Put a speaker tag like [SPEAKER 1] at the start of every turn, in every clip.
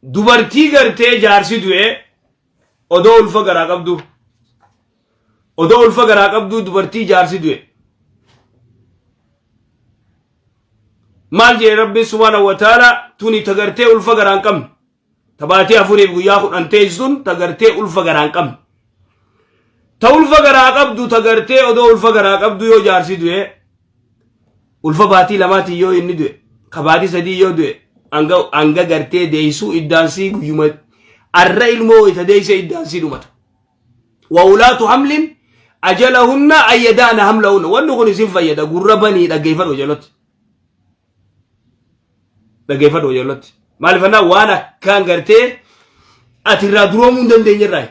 [SPEAKER 1] Dubartii gartee jaarsi du'e odoo ulfa garaa qabdu, odoo ulfa garaa qabdu dubartii jaarsi du'e maal jedhe Rabbiin subhaanahu wa ta'ala? Tuni ta gartee ulfa garaa hin qabne, ta baatii 4f guyyaa 10 teessun, ta gartee ulfa garaa hin qabne. Ta ulfa garaa qabdu, ta gartee odoo ulfa garaa qabdu yoo jaarsi du'e, ulfa baatii 2tiin yoo inni du'e, ka baatii 3 yoo du'e, hanga gartee deessuu iddaansii guyyuma arra ilmoo wayita deesse iddaansii dhumata. Wa ulaatu hamlin ajalahunna ayyadaana hamlahunna. Wanni kun isin fayyada, gurra banii dhaggeeffadhu jalatti. Dhaggeeffadhu jalatti. Maaliif annaa waan akkaan gartee ati irraa duroomuu hin dandeenye irraa.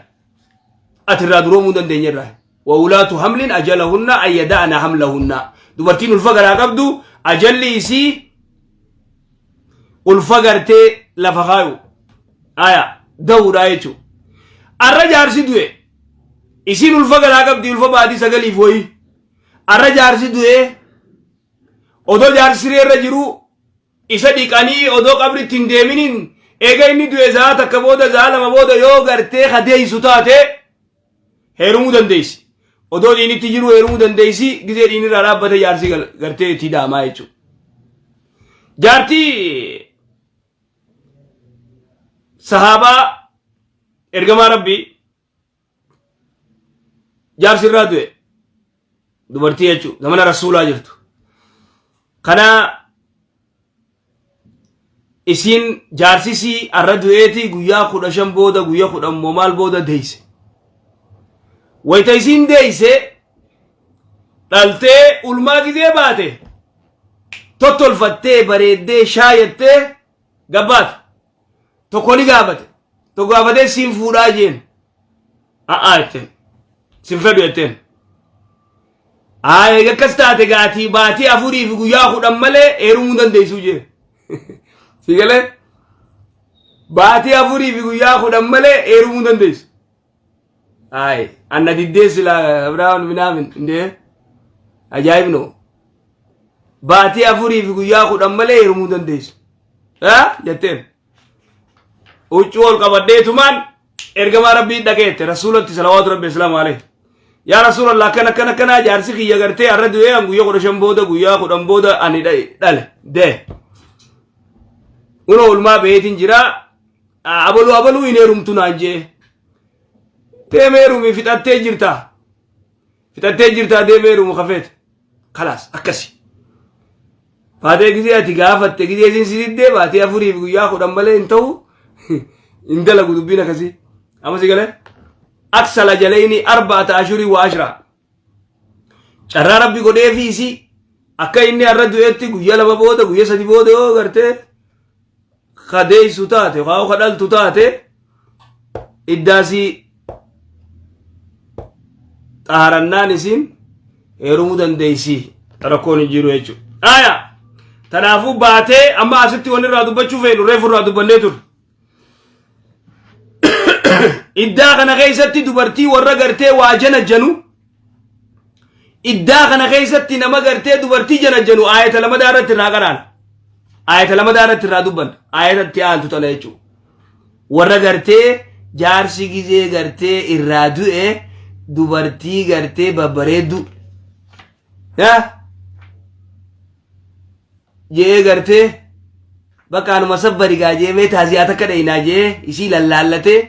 [SPEAKER 1] Ati irraa duroomuu hin dandeenye irraa. Wa ulaatu hamlin ajalahunna ayyadaana hamlahunna. Dubartiin ulfa garaa qabdu ajalli isii ulfa gartee lafa kaayu. Aya da'uudhaa jechuudha. Arra jaarsi du'e. Isiin ulfa garaa qabdi, ulfa baatii 9f wayii. Arra jaarsi du'e, odoo jaarsi siree irra jiru isa dhiqanii odoo qabritti hin deeminiin, eega inni du'e za'a 1 booda, za'a 2 booda yoo gartee kadeessu taate heerumuu dandeessi. Odoo dhiinitti jiru heerumuu dandeessi, gizee dhiinni irraa dhaabbate jaarsi gartee itti daamaa jechuudha. Jaartii sahaabaa ergamaa Rabbii jaarsi irraa du'e, dubartii jechuudha, zamana rasuulaa jirtu. Kana isiin jaarsisii arra du'eeti guyyaa 15 booda, guyyaa 10 moo maal booda deeyse. Wayita isiin deeyse, dhaltee ulmaa gizee baate, tottolfattee bareeddee shaayattee gabbaate. Tokko ni gaafate. Tokko gaafatee siin fuudhaa jeen. A'aa jetteen. Sin fedhu jetteen. Haa, eega akkas taate gaatii baatii 4 fi guyyaa 10 malee heerumuu dandeessuu jeen. Si galee? Baatii 4 fi guyyaa 10 malee heerumuu dandeessu. Hayi, anna diddee sila Abrahaam minaamin indee ajaa'ib no. Baatii 4 fi guyyaa 10 malee heerumuu dandeessu. Haa jetteen. Huccuu ol qabadheetumaan ergamaa Rabbii dhaqeette rasuulatti salawaatu Rabbi islaamu alayhi. Yaa Rasuulallah, akkana akkana akkanaa, jaarsi kiyya gartee har'a du'ee, an guyyaa 15 booda, guyyaa 10 booda ani dhale dee. Kunoo ulmaa beetiin jira, abaluu abaluu hin heerumtu naan jee. Deemee heerumi, fixattee jirta. Fixattee jirta, deemee heerumu kafeete. Kalaas akkasi. Baatee gizee ati gaafatte, gizee isin si diddee, baatii 4 fi guyyaa 10 malee hin ta'u, hin dalagu dubbiin akkasii. Amma si galee? Aksala jaleyni arba'ata ashurii wa ashraa. Carraa Rabbi godheefi isii akka inni har'a du'etti guyyaa 2 booda, guyyaa 3 booda yoo gartee kadeessu taate yookaan ka dhaltu taate, iddaasii xaharannaan isiin heerumuu dandeessi, rakkoon hin jiru jechuudha. Aya tanaafuu baatee amma asitti wanni irraa dubbachuu feenu reefu irraa dubbannee turre. Iddaa kana keessatti dubartii warra gartee waa janajjanu, iddaa kana keessatti nama gartee dubartii janajjanu aayata lamadaa irratti irraa qaraana. Aayata lamadaa irratti irraa dubbanna. Aayata itti aantu tana jechuudha. Warra gartee jaarsi gizee gartee irraa du'e dubartii gartee babbareeddu. Jee gartee bakka anuma sabbari gaa jee, mee taaziyaa takka dheeyinaa jee isii lallaallatee,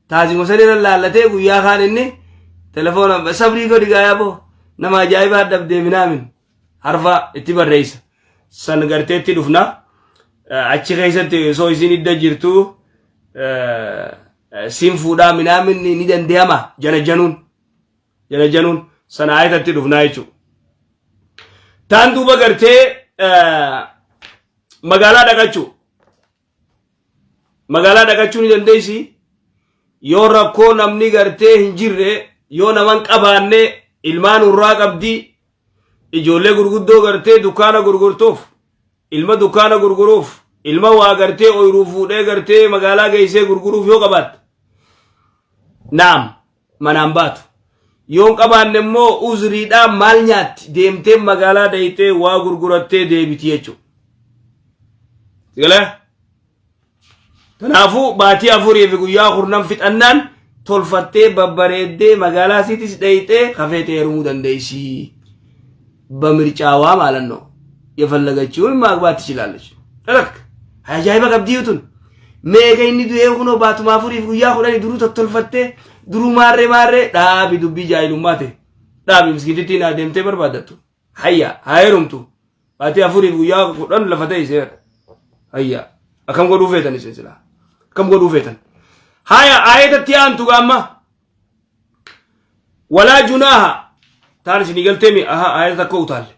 [SPEAKER 1] taazima sanii lallaallatee, guyyaa kaan inni telefoona sabrii godhi gaa, yaaboo nama ajaa'ibaa dhabdee minaamin harfa itti barreessa san garteetti dhufna. Achi keessatti osoo isiin idda jirtu siin fuudhaa minaamin ni danda'ama jana januun. Jala januun sana ayatatti dhufnaa jechuudha. Taan duuba gartee magaalaa dhaqachuu. Magaalaa dhaqachuu ni dandeessi. Yoo rakkoo namni gartee hin jirre, yoo naman qabaanne, ilmaan hurraa qabdi, ijoollee gurguddoo gartee dukkaana gurgurtuuf, ilma dukkaana gurguruuf, ilma waa gartee ooyiruu fuudhee gartee magaalaa geessee gurguruuf yoo qabaatte, naam, manaan baatu. Yoo hin qabaanne immoo uzriidhaan maal nyaatti, deemtee magaalaa dhayxee waa gurgurattee deebiti jechuudha. Galee? Kanaafuu baatii afurii fi guyyaa kurnan fixannaan tolfattee babbareeddee magaalaa siitis dheyxee kafeetee heerumuu dandeessi. በምርጫዋ ማለት ነው። የፈለገችውን ማግባት ትችላለች። Lakk ajaa'iba qabdii tun meeqa inni du'ee kunoo baatuma afuriif guyyaa kudhanii duruu tottolfattee duruu maarree maarree dhaabi dubbii jaahilummaa ta'e dhaabi miskiitittiin adeemtee barbaadattu hayya haa heerumtu baatii afuriif guyyaa kudhan lafa ta'e seera hayya akkam godhuu feetan isin silaa akkam godhuu feetan haya aayatatti aantu gaamma walaa junaaha taan isinii galteemi aha aayata takka utaalle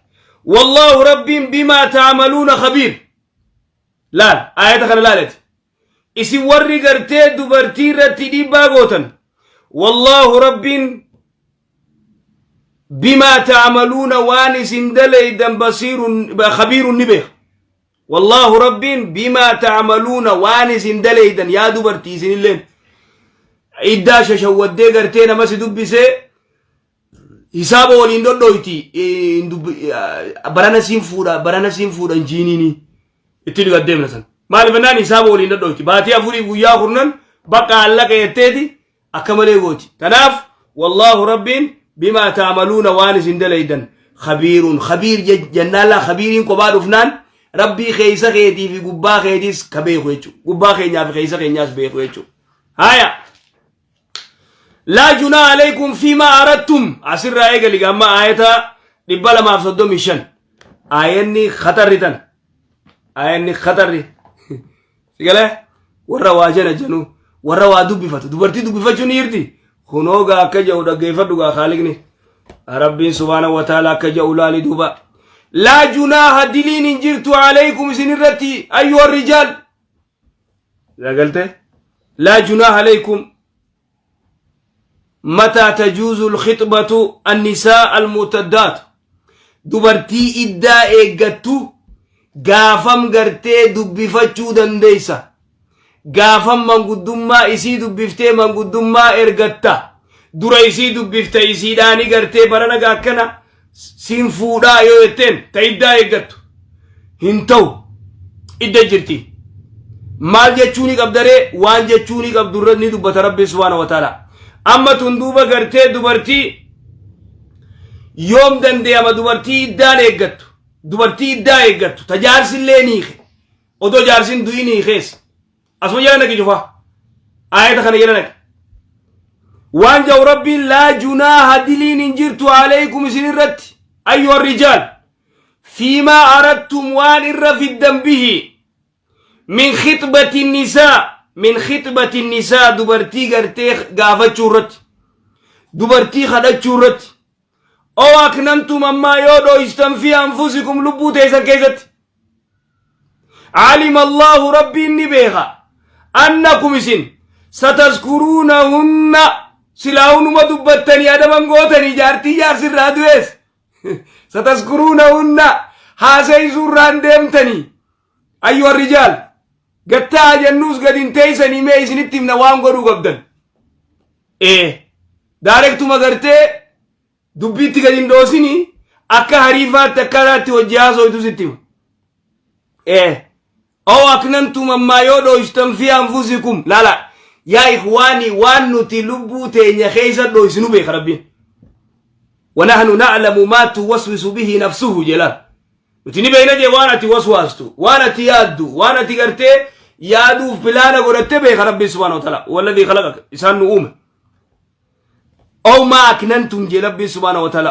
[SPEAKER 1] wallaahu rabbiin bimaa taamaluuna khabiir laal aayata kana laalati isin warri gartee dubartii irratti dhiibbaa gootan wallaahu rabbiin bimaa taamaluuna waan isin dalaydan basiirun khabiirun ni beeka wallaahu rabbiin bimaa taamaluuna waan isin dalaydan yaa dubartii isinilleen iddaa shashawwaddee gartee nama si dubbisee hisaaba waliin dhodhoyti barana siin fuudha barana siin fuudha injiiniini itti dhugaddeemna san maaliif jennaan hisaaba waliin dhodhoyti baatii afurii guyyaa kurnan bakka allaqa jetteeti akka malee gooti tanaaf wallaahu rabbiin bimaa taamaluuna waan isin dalaydan khabiirun khabiir jennaan laa khabiiriin kophaa dhufnaan rabbii keeysa keetii fi gubbaa keetiis ka beeku jechuudha gubbaa keenyaa fi keeysa keenyaas beeku jechuudha haya laa junaa alaykum fiimaa aradtum asirraa eegali gamma aayata 235 aayanni khatarri tan aayanni khatarri sigalee warra waa jana janu warra waa dubbifatu dubartii dubbifachuu ni jirti kunoo gaa akka jedhu dhaggeeffadhu gaa khaaliqni rabbiin subhaanahu wa ta'ala akka jedhu laali duuba laa junaaha diliin hin jirtu alaykum isin irratti ayyuha rijaal galte laa junaaha alaykum متى تجوز الخطبة النساء المعتدات dubartii iddaa eeggattu gaafam gartee dubbifachuu dandeeysa gaafam manguddummaa isii dubbiftee manguddummaa ergatta dura isii dubbifte isiidhaani gartee barana akkana siin fuudhaa yoo jetteen ta iddaa eeggattu hin ta'u idda jirti maal jechuu ni qabdaree waan jechuu ni qabdu irra ni dubbata rabbi subhaana wa ta'ala amma tun duuba gartee dubartii yoom dandeeyama dubartii iddaan eeggattu dubartii iddaa eeggattu ta jaarsillee ni hiike odoo jaarsin du'in hiikees asuma jala naqi cufa aayata kana jala naqi waan jau rabbiin laa junaaha diliin hin jirtu alaykum isin irratti ayyuha rijaal fiimaa aradtum waan irra fiddan bihi min khixbati nisaa min khixbati nisaa dubartii gartee gaafachuu irratti dubartii kadhachuu irratti أو أكننتم ammaa yoo dhoystan في أنفسكم lubbuu teessan keessatti علم الله rabbiin ni beeka أنكم isin ستذكرونهن silaahunuma dubbattanii adaban gootanii jaartii jaarsirraa du'ees ستذكرونهن haasayisuurraan deemtanii أيها الرجال gattaa jennuus gad hin teeysanii mee isinitti himna waan godhuu qabdan ee directuma gartee dubbiitti gad hin dhoosini akka hariifaatti akkanaatti hojii haasoytu sitti hima ee أو أكننتم ammaa yoo dhoystan في أنفسكم laala yaa إخواني waan nuti lubbuu teenya keeysa dhoysinu beeka rabbiin ونحن نعلم ما توسوس به نفسه جلال nuti ni beeyna jee waan ati waswaastu waan ati yaaddu waan ati gartee yaaduuf plan godhatte beeka rabbiin سبحانه وتعالى والذي خلقك isaan nu uume أو ما أكننتم jee rabbiin سبحانه وتعالى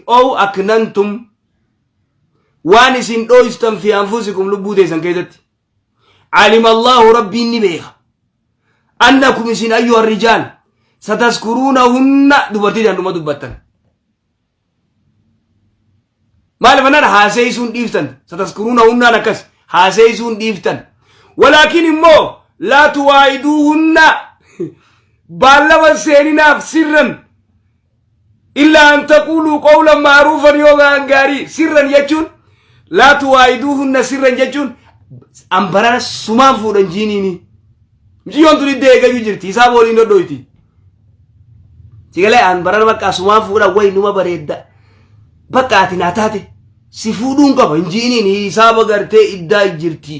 [SPEAKER 1] أو أكننتم waan isin dhoystan في أنفسكم lubbuu teessan keessatti علم الله rabbiin ni beeka أنكم isin أيها الرجال ستذكرونهن dubartii danduma dubbattan maaliif annaan haaseeysuun dhiiftan ستذكرونهن akkas haaseeysuun dhiiftan ولكن immoo لا تواعدوهن baallama seeninaaf سرا إلا أن تقولوا قولا معروفا yoo gaan gaarii سرا jechuun لا تواعدوهن سرا jechuun ambarana sumaan fuudhan jiiniini mucayyoon tun iddoo eegayyuu jirti hisaaba waliin dhodhoyti sigalee an barana bakka sumaan fuudha way numa bareedda bakka ati naa taate si fuudhuun qaba hin jiiniin hisaaba gartee iddaa jirti.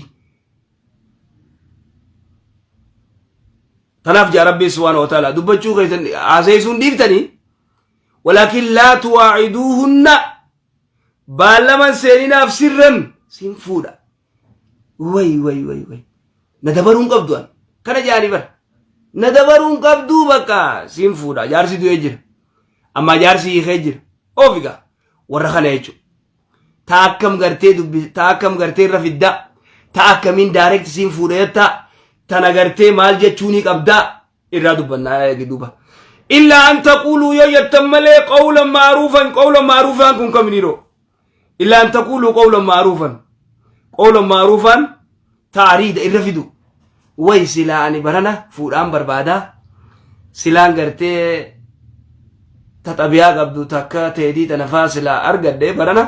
[SPEAKER 1] Tanaaf jaa Rabbiin subhaanahu wa ta'ala dubbachuu keessan haaseessuun dhiiftanii, walaakin laa tuwaaciduuhunna, baallaman seeninaaf sirran sin fuudha. Way way way way, na dabaruun qabdu an kana jaanii bar, na dabaruun qabduu, bakka sin fuudha. Jaarsi du'ee jira, amma jaarsi hiikee jira, ofigaa warra kana jechuudha. Ta akkam gartee dubbi, ta akkam gartee irra fiddaa, ta akkamiin direct siin fuudha jettaa, tana gartee maal jechuunii qabdaa irraa dubbannaa eegi duuba. Illaa an taquuluu yoo jettan malee qawlan ma'ruufan. Qawlan ma'ruufaan kun kaminiiroo? Illaa an taquuluu qawlan ma'ruufan. Qawlan ma'ruufaan taariida irra fidu. Way, silaa ani barana fuudhaan barbaadaa, silaan gartee ta xabiyaa qabdu takka teetii tana faa silaa argadhe barana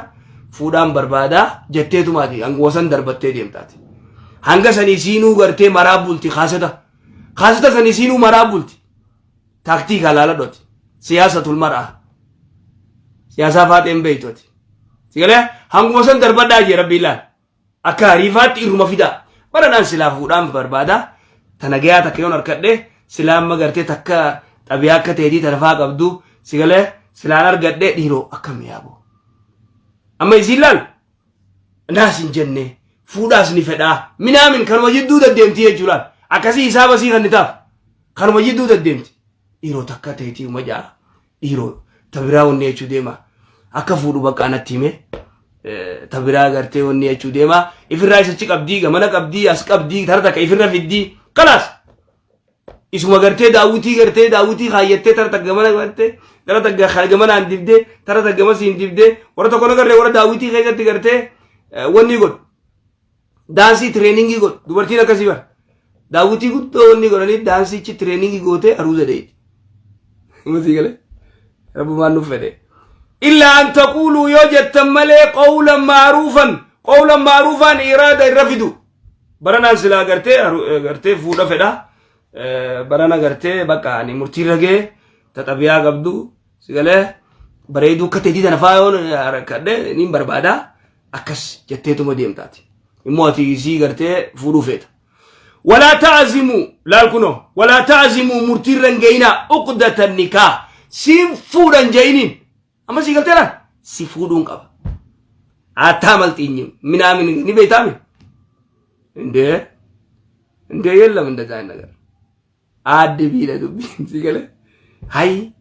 [SPEAKER 1] fuudhaan barbaadaa jetteetumaati hanguma san darbattee deemtaati. Hanga sanii siinuu gartee maraa bulti, kaaseta. Kaaseta sanii siinuu maraa bulti. Taaktiika laaladhooti. Siyaasatul mar'aa. Siyaasaa faaxeen beeytooti. Sigalee hanguma san darbadhaa jee Rabbi ilaal. Akka hariifaatti irruma fidaa. Baranaan silaa fuudhaan barbaada. Tana gayaa takka yoon harkadhe, silaa amma gartee takka xabiyaa akka teetii tana faa qabdu sigalee silaan argadhe dhiiroo akkam yaaboo. Amma isiin laal naas hin jenne, fuudhaas ni fedhaa minaamin kanuma jidduu deddeemti jechuudhaan akkasii isaa basii kan ni taaf kanuma jidduu deddeemti. Dhiiroo takka teetii uma ja'a, dhiiroo ta biraa wanni jechuu deema, akka fuudhu bakka anatti hime, ta biraa gartee wanni jechuu deema, ifirraa isachi qabdii, gamana qabdii, as qabdii, tara takka ifirra fiddii, kalaas isuma gartee daawwitii, gartee daawwitii kaayyattee, tara takka gamana gartee, tara takka gamanaan dibdee, tara takka gamasiin dibdee, warra tokko nagarree warra daawwitii keessatti gartee wanni godhu, daansii tireeningii godhu. Dubartiin akkasii bara daawwitii guddoo wanni godhanii daansichi tireeningii gootee aruuza dheeyiti. Masii galee rabbumaan nuuf fedhe. Illaa an taquuluu yoo jettan malee qawlan ma'ruufan. Qawlan ma'ruufaan iraada irra fidu. Baranaan silaa gartee gartee fuudha fedha, barana gartee bakka ani murtiirra ga'e, ta xabiyaa qabdu sigalee bareeduu akka teetii tana faa yoon harkadhe niin barbaada akkas jetteetuma deemtaati. Immoo ati isii gartee fuudhuu feeta. Walaa ta'azimuu, laal kunoo, walaa ta'azimuu, murtiirra hin ga'inaa, uqdatan nikaa siin fuudhan ja'iniin. Amma sii galteera, si fuudhuun qaba. Aattaa malxiinyim minaamin ni beektaami. Indee indee yeellam እንደዛ አይነት ነገር aadde biidha dubbiin si galee, hay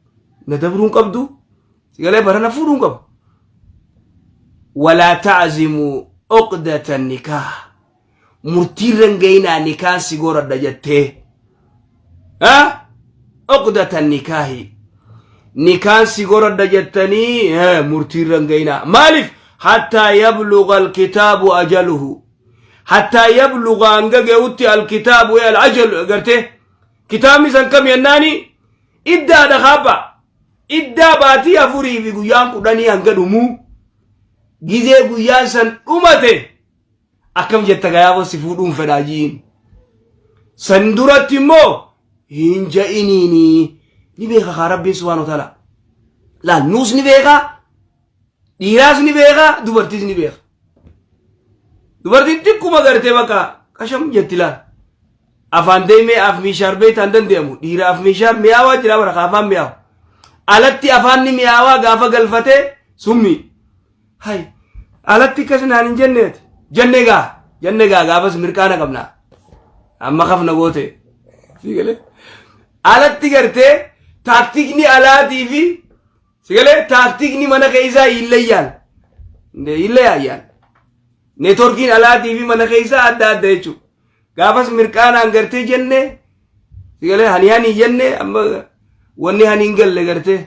[SPEAKER 1] na dabruun qabdu si galee, barana fuudhuun qabu. Walaa ta'zimuu uqdata nikaah, murtiirra hin ga'inaa nikaan si goradha jettee. Uqdata nikaahi, nikaan si goradha jettanii murtiirra hin ga'inaa. Maaliif? Hattaa yabluga alkitaabu ajaluhu, hattaa yabluga hanga ga'utti, alkitaabu alajal gartee kitaabni san kam yennaani iddaadha kaabba iddaa baatii 4 fi guyyaan 10 hanga dhumuu. Gizee guyyaan san dhumate akkam jetta gayaaboo si fuudhuun fedhaa jiin. San duratti immoo hin ja'iniini. Ni beeka kaa Rabbiin subhaanahu wa ta'ala. Laal, nuus ni beeka, dhiiraas ni beeka, dubartiis ni beeka. Dubartiin xiqquma gartee bakka qasham jetti laal. Afaan deemee af miishaar beektaan danda'amu, dhiira af miishaar mi'aawaa jira bara afaan mi'aawu. Alatti afaan ni mi'aawaa, gaafa galfatee summi. Hay, alatti akkas naan hin jenneeti. Jenne gaa, jenne gaa, gaafas mirqaana qabna. Amma kafna goote. Si galee? Alatti gartee taaktikni alaatii fi si galee taaktikni mana keessaa hillayyaan. Hillayyaan. Neetworkiin alaatii fi mana keessaa adda adda jechuudha. Gaafas mirqaanaan gartee jenne, si galee, hani hani jenne, amma wanni hani hin galle gartee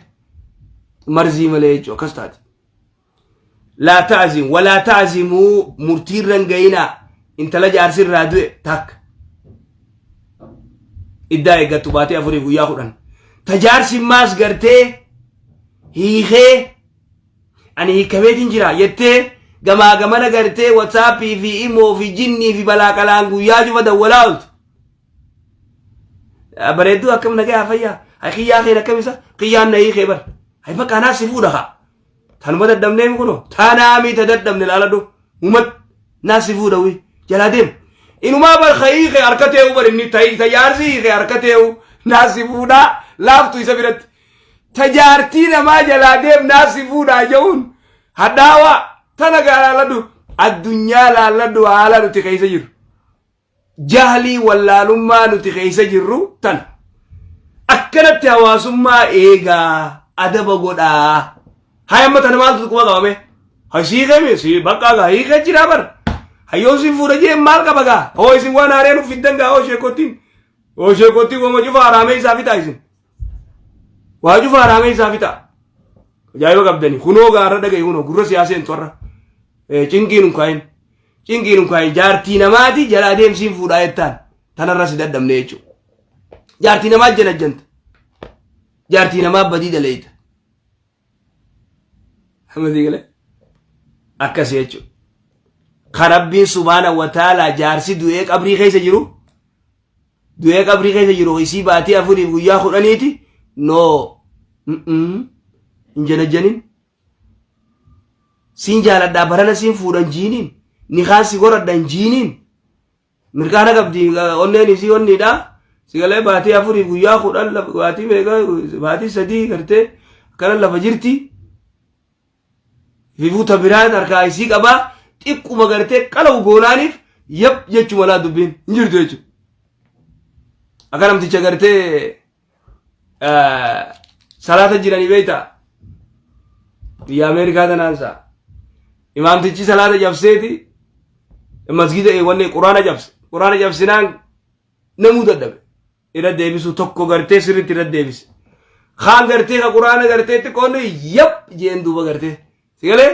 [SPEAKER 1] marzii malee jechuudha akkas taati. Laa ta'zim, walaa ta'zimuu, murtiirra hin ga'inaa intala jaarsi irraa du'e takka iddaa eeggattu baatee 4 guyyaa 10, ta jaarsi maas gartee hiikee ani hiikameetiin jira jettee gamaa gamana gartee WhatsAppii fi imoo fi jinnii fi balaa qalaan guyyaa cufa dawwalaa ooltu. Bareedduu, akkam nagaa fayyaa? Hay, kiyyaa kee akkam isa kiyyaan na hiikee bar. Hay, bakka anaa si fuudha haa. Tanuma dadhabnee kunoo taanaamii ta dadhabne laaladhu umat naa si fuudha wi jalaa deem. Inumaa bar hiike harka tee'u bar inni tajaarsi hiike harka tee'u naasi fuudhaa laaftu isa biratti. Tajaartii namaa jalaa deem naasi fuudhaa je'uun hadhaawaa tana gaa laalladhu addunyaa laalladhu haala nuti keessa jirru. Jahlii wallaalummaa nuti keessa jirru tana. Akkanatti hawaasummaa eegaa adaba godhaa. Haa amma tana maaltu quba qabame? Hasii kemi si bakka gaa hiikee jira bar. Hayyoon sin fuudha jee maal qaba gaa? Hoo isin waan haaree nuuf fiddan gaa hoo sheekottiin. Hoo sheekottiin wama cufa haraamee isaa fitaa isin. Waa cufa haraamee isaa fitaa. Ajaa'iba qabdani. Kunoo gaarra dhaga'i kunoo gurra siyaaseen torra. Cinqiin hin kaayin. Cinqiin hin kaayin. Jaartii namaati jala adeemsiin fuudhaa jettaan. Tanarra si dadhabne jechuudha. Jaartii namaa janajjanta. Jaartii namaa badii daleeyta. Amadii galee akkas jechuudha. Kan Rabbiin subhaana wa ta'ala jaarsi du'ee qabrii keessa jiru du'ee qabrii keessa jiru isii baatii afuriif guyyaa kudhaniiti noo hin janajjanin siin jaaladhaa barana siin fuudhan jiiniin nikaan si goradhan jiiniin Mirqaana qabdi onneen isii onniidha. Sigalee baatii afurii guyyaa 10 baatii meeqa baatii 3 gartee akkana lafa jirti. Fifuu ta biraa harkaa isii qabaa xiqquma gartee qalawu goonaaniif yap jechuu malaa dubbiin hin jirtu jechuudha. Akka namticha gartee salaata jiranii beektaa biyya Ameerikaa tanaan isaa imaamtichi salaata cabseeti masgida wanni quraana cabse quraana cabsinaan namuu dadhabe irra deebisuu tokko gartee sirriitti irra deebise kaan gartee ka quraana gartee xiqqoonni yap jeen duuba gartee si galee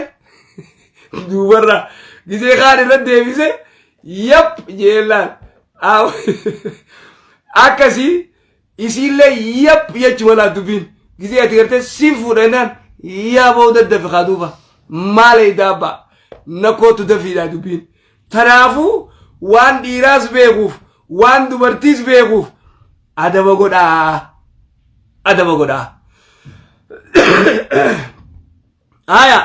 [SPEAKER 1] duubarra gisee kaan irra deebise yap jeen laal akkasii isiillee yap jechuu malaa dubbiin gisee ati gartee siin fuudha jennaan yaa boo daddafi kaa duuba maal eeydaa abbaa na kootu dafiidhaa dubbiin tanaafuu waan dhiiraas beekuuf waan dubartiis beekuuf adaba godhaa adaba godhaa aya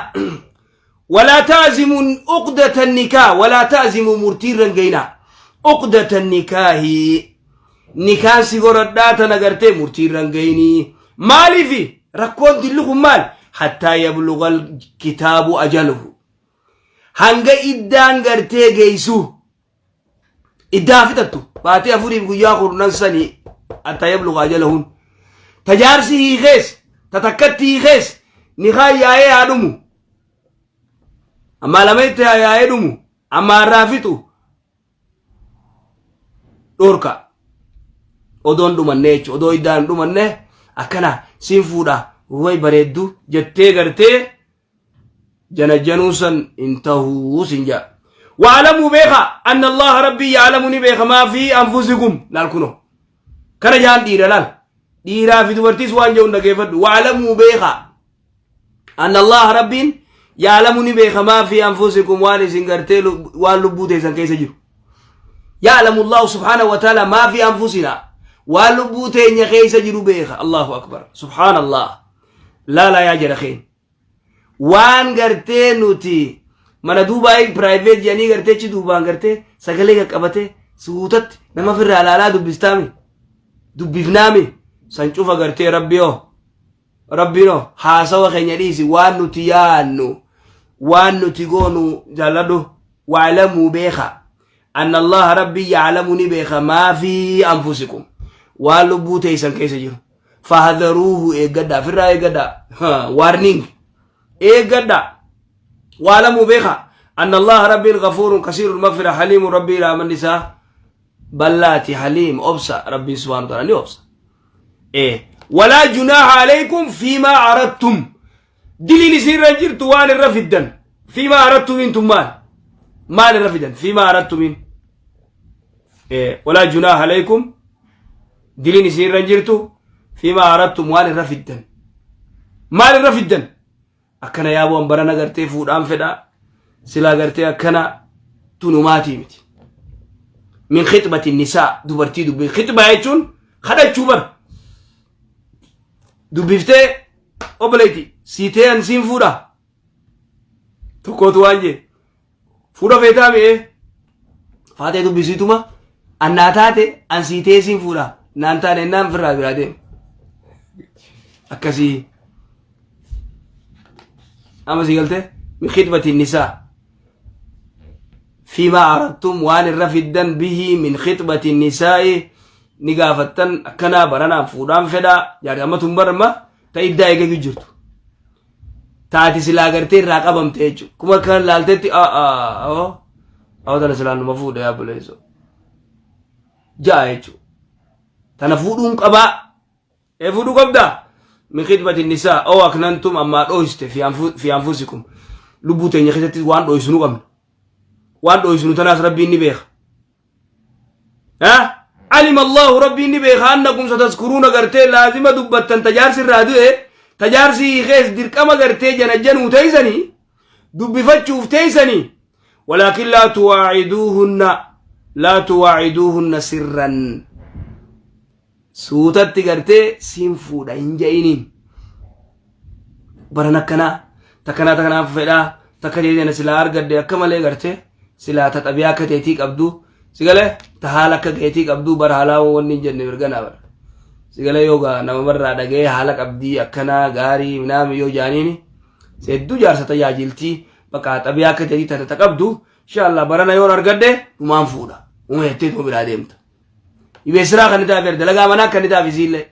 [SPEAKER 1] walaa ta'zimu uqdata nikaa walaa ta'zimu murtii irra hin gayinaa uqdata nikaahi nikaan si goradhaa tana gartee murtii irra hin gayinii maaliifi rakkoon dilli kun maal hattaa yablugal kitaabu ajaluhu hanga iddaan gartee geessu iddaa fixattu baatii afuriif guyyaa kurnan sanii hattaa yabluga ajalahun tajaarsi hiikees ta takkatti hiikees nikaan yaa'ee haa dhumu ammaa lama itti haa yaa'ee dhumu ammaa irraa fixu dhorka odoon dhumanne jechuudha odoo iddaan dhumanne akkana siin fuudha way bareeddu jettee gartee janajanuu san hin tahuu sin jaa waalamuu beeka anna allaha rabbii yaalamu ni beeka maa fi anfusikum laal kuno kana jaan dhiira laal dhiiraa fi dubartiis waan jedhu dhageeffadhu waalamuu beeka anna allaha rabbiin yaalamu ni beeka maa fi anfusikum waan isin gartee waan lubbuu teessan keessa jiru yaalamu allahu subhaanahu wa ta'ala maa fi anfusina waan lubbuu teenya keessa jiru beeka allahu akbar subhaanallah laalaa yaa jara keenya waan gartee nuti mana duubaa private jedhanii gartee achi duubaan gartee sagalee qaqqabatee suutatti nama ofirraa ilaalaa dubbistaami dubbifnaami san cufa gartee rabbiyoo rabbiinoo haasawa keenya dhiisi waan nuti yaannu waan nuti goonu jaalladhu waalamuu beeka anna allaha rabbii yaalamu ni beeka maa fi anfusikum waan lubbuu teessan keessa jiru fahadharuuhu eeggadhaa ofirraa eeggadhaa warning eeggadhaa waalamuu beeka anna allaha rabbiin ghafuurun kasiirul maghfira haliimu rabbii raamanni isaa ballaati haliim obsa rabbiin subhaanahu wa ta'ala ni obsa walaa junaaha alaykum fiimaa aradtum diliin isin irra hin jirtu waan irra fiddan fiimaa aradtumiin tun maal maal irra fidan fiimaa aradtumiin walaa junaaha alaykum diliin isin irra hin jirtu fiimaa aradtum waan irra fiddan maal irra fiddan akkana yaaboon barana gartee fuudhaan fedha silaa gartee akkana tunumaatii miti min khixbati nisaa dubartii dubbii khixbaa jechuun kadhachuu bara dubbiftee obboleetti sii ta'e an siin fuudha tokkootu waan jee fuudha feetaa mi'ee Faatee dubbisiituma annaa taate an sii ta'ee siin fuudha naan taane naan firraa biraa deema. Akkasii. Amma sii galtee min khidmati nisaa. Fiimaa aradtum waan irra fiddan bihii min khixbati nisaa'i ni gaafattan akkanaa baranaan fuudhaan fedhaa jaarti amma tun barma ta iddaa eegatu jirtu. Taati silaa gartee irraa qabamte jechuudha. Kuma kan laaltetti aa tana silaa numa fuudhe yaa buleessoo. Ja'a jechuudha. Tana fuudhuun qabaa. Ee fuudhuu qabdaa? Min khidmati nisaa oo aknantum ammaa dhooyste fi anfusikum. Lubbuu teenya keessatti waan dhooysinu qabna. Waan dhooysinu tanaas Rabbiin ni beeka. Ha? Alima Allahu Rabbiin ni beeka annakum satazkuruuna gartee laazima dubbattan tajaarsi irraa du'e tajaarsi hiikees dirqama gartee janajjanuu teeysanii dubbifachuuf teeysanii walaakin laa tuwaaciduuhunna laa tuwaaciduuhunna sirran Suutatti gartee siin fuudha hin ja'iniin. Baran akkanaa takkanaa takkanaaf fedhaa takka teetii silaa argadde akka malee gartee silaa ta xabiyaa akka teetii qabdu si galee ta haala akka keetii qabdu bara haalaa wanni hin jenne mirganaa bara. Si galee yoo gaa nama barraa dhaga'ee haala qabdii akkanaa gaarii minaami yoo jaaniini hedduu jaarsa tajaajiltii bakka xabiyaa akka teetii tana ta qabdu inshallah barana yoon argadde dhumaan fuudha. Uma jettee tuma biraa deemta. Dhibee siraa kan taaf dalagaa manaa kan taaf isiillee.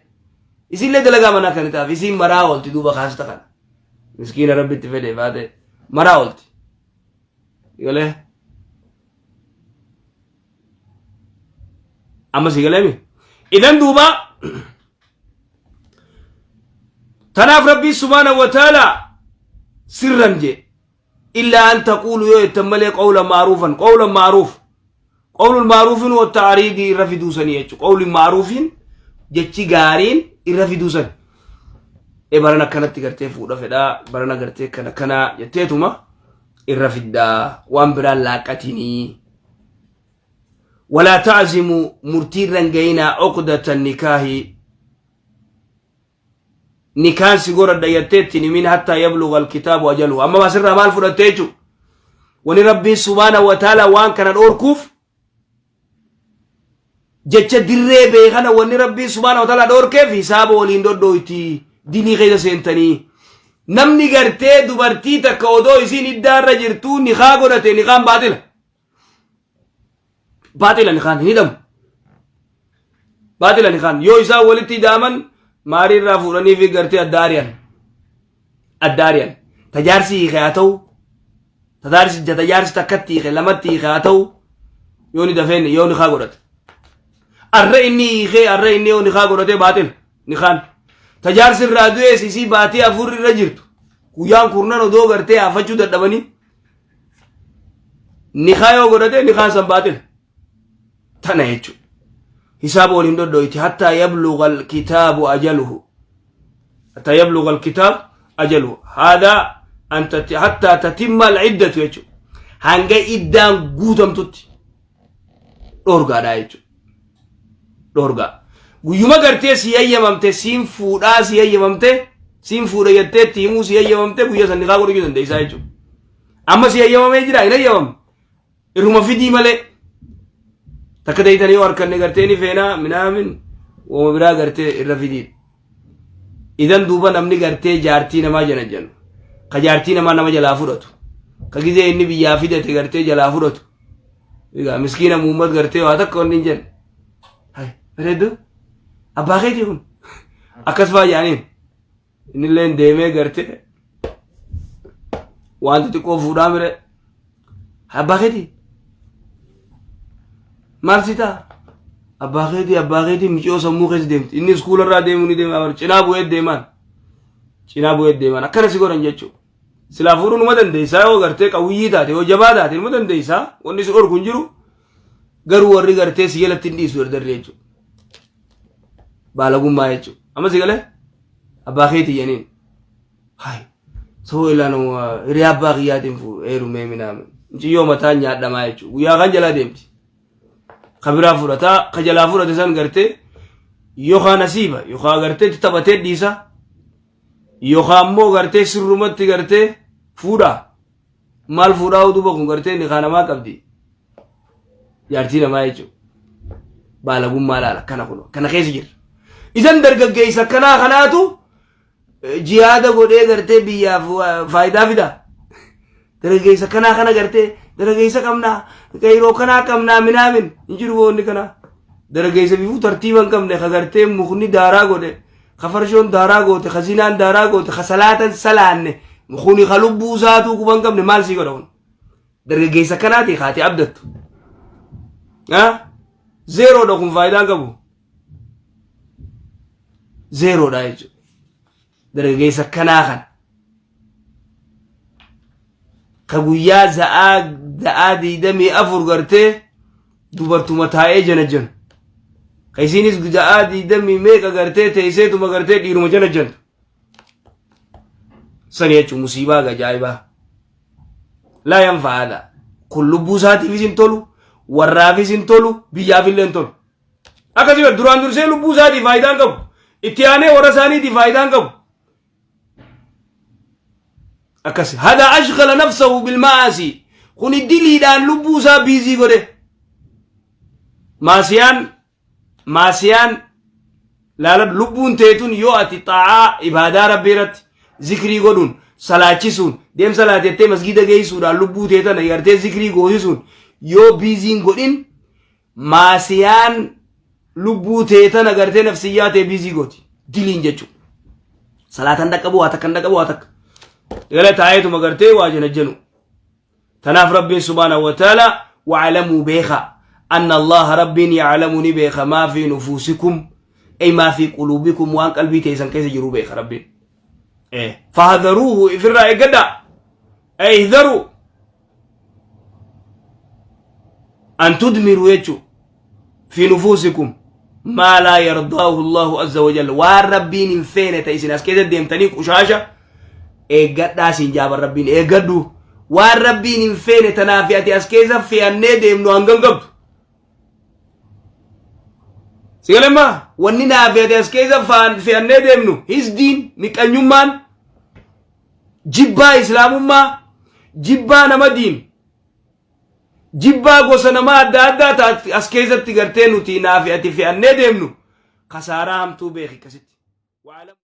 [SPEAKER 1] Isiillee dalagaa manaa kan taaf isiin maraa oolti duuba kaasta kana. Miskiina rabbitti fedhe baate maraa oolti. Galee. Amma si galee mi? Idan duuba tanaaf rabbii subhaanahu wa ta'ala sirran jee. Illaa an taquulu yoo jettan malee qawlan ma'ruufan qawlan ma'ruuf qawlul ma'ruufin wa ta'riidii irra fiduu sanii jechuudha qawlin ma'ruufin jechi gaariin irra fiduu sani e barana akkanatti gartee fuudha fedhaa barana gartee kana kanaa jetteetuma irra fiddaa waan biraan laaqqatinii walaa ta'zimu murtii irra hin gayinaa uqdata nikaahi Nikaan si goradha jettee ittiin himin hattaa yabluga alkitaabu ajaluhu. Amma asirraa maal fudhatte jechuudha? Wani Rabbiin subhaana wa ta'ala waan kana dhoorkuuf jecha dirree beekana wanni Rabbiin subhaana wa ta'ala dhoorkeef hisaaba waliin dhodhooyti dilii keessa seentanii. Namni gartee dubartii takka odoo isiin iddaa irra jirtuu nikaa godhate nikaan baaxila. Baaxila nikaan hin hidhamu. Baaxila nikaan yoo isaan walitti hidhaaman maarii irraa fuudhanii fi gartee adda ari'an. Adda ari'an. Tajaarsi hiike haa ta'u. Tajaarsi tajaarsi takkatti hiike lamatti hiike haa ta'u. Yoo ni dafeen yoo nikaa godhate. Arra inni hiikee arra inni yoo nikaa godhate baaxila nikaan. Tajaarsi irraa du'ees isii baatii afur irra jirtu. Guyyaan kurnan odoo gartee hafachuu dadhabanii Nikaa yoo godhate nikaan san baaxila. Tana jechuudha. Hisaaba waliin dhodhoyti hattaa yabluga alkitaabu ajaluhu. Hattaa yabluga alkitaab ajaluhu. Haadaa an hattaa tatimma alciddatu jechuudha. Hanga iddaan guutamtutti dhoorgaadhaa jechuudha. Dhoorgaa. Guyyuma gartee si hayyamamte siin fuudhaa si hayyamamte siin fuudha jettee itti himuu si hayyamamte guyya san nikaa godhachuu dandeessaa jechuudha. Amma si hayyamamee jira hin hayyamamne. Irruma fidii malee. Takka ta'itanii yoo harkanne gartee ni feenaa minaamin wama biraa gartee irra fidiidha. Idan duuba namni gartee jaartii namaa janajjanu. Ka jaartii namaa nama jalaa fudhatu. Ka gizee inni biyyaa fidate gartee jalaa fudhatu. Egaa miskiina muummat gartee waa takka wanni hin jenne. Hai bareedduu abbaa keetii kun akkas faa jedhaniin. Innilleen deemee gartee waan xixiqqoo fuudhaa mire. Abbaa keetii maal si ta'a? Abbaa keetii abbaa keetii miciyoo sammuu keessa deemti. Inni iskuula irraa deemuu ni deema cinaa bu'ee deemaan. Cinaa bu'ee deemaan akkana si godhan jechuudha. Silaa fuudhuu numa dandeessaa yoo gartee qawwiyyii taate yoo jabaa taate numa dandeessaa wanni si dhorku hin jiru garuu warri gartee si jalatti hin dhiisu dardarri jechuudha. Baalagummaa jechuudha. Amma si galee abbaa keetii janiin. Hai soo ilaanu hiriyaa abbaa kiyyaatiin heerumee minaame. Muciyyoo mataan nyaadhamaa jechuudha. Guyyaa kan jalaa deemti. Ka biraa fudhataa ka jalaa fudhate san gartee yookaan nasiiba yookaan gartee itti taphatee dhiisa. Yookaan immoo gartee sirrumatti gartee fuudhaa. Maal fuudhaa duuba kun gartee nikaa namaa qabdi. Jaartii namaa jechuudha. Baalagummaa laala kana kun kana keessa jira. Isan dargaggeessa akkanaa kanaatu jihaada godhee gartee biyyaaf faayidaa fida. Dargaggeessa kanaa kana gartee dargaggeessa qabnaa qeyroo kanaa qabnaa minaamin hin jiru wanni kanaa. Dargaggeessa bifuu tartiiba hin qabne ka gartee mukni daaraa godhe ka farshoon daaraa goote ka zinaan daaraa goote ka salaatan salaanne kuni ka lubbuu isaatuu quba hin qabne maal sii godha kun. Dargaggeessa kanaati kaatee abdattu. Zeeroodha kun faayidaa hin qabu. Zeeroodha jechuudha. Dargaggeessa kanaa kana. Ka guyyaa za'aa za'aa 24 gartee dubartuma taa'ee jana janu. Ka isiinis za'aa diidamii meeqa gartee teesseetuma gartee dhiiruma jana jantu. Sani jechuun musiibaa ajaa'ibaa. Laa yanfa'a haadha. Kun lubbuu isaatiifis hin tolu, warraafis hin tolu, biyyaaf illee hin tolu. Akkasuma duraan dursee lubbuu isaatii faayidaa hin qabu. Itti aanee warra isaaniitii faayidaa hin qabu. Akkas hada ashghala nafsahu bilma'aasi. Kuni diliidhaan lubbuu isaa biizii godhe. Maasiyaan maasiyaan laala lubbuun teetun yoo ati xaa'aa ibaadaa rabbii irratti zikrii godhuun salaachisuun deemsa laatettee masgiida geessuudhaan lubbuu teetan gartee zikrii goosisuun yoo biiziin godhin Maasiyaan lubbuu tee tana gartee nafsiyyaa tee biizii gooti. Diliin jechuudha. Salaatan dhaqqabu waa takka hin dhaqqabu waa takka. Gala taa'eetuma gartee waa janajjanu. Tanaaf Rabbiin subhaanahu wa ta'ala wa'alamuu beeka. Anna Allaha Rabbiin ya'alamu ni beeka maa fi nufuusikum ay maa fi quluubikum waan qalbii teessan keessa jiru beeka Rabbiin. Fahadharuuhu ifirraa eeggadhaa. Ay ihdharuu. An tudmiru jechuun fi nufuusikum maa laa yardaahu Allahu azza wa jalla waan rabbiin hin feene ta isin as keessa deemtanii qushaasha eeggadhaa siin jaaban rabbiin eeggadhu waan rabbiin hin feene tanaaf ati as keessa fe'annee deemnu hangam qabdu sigalemmaa wanni naaf ati as keessa fe'annee deemnu hisdiin miqqanyummaan jibbaa islaamummaa jibbaa nama diin jibbaa gosa namaa adda addaa taat as keessatti gartee nuti naafi ati fe'annee deemnu kasaaraa hamtuu beeki akkasitti.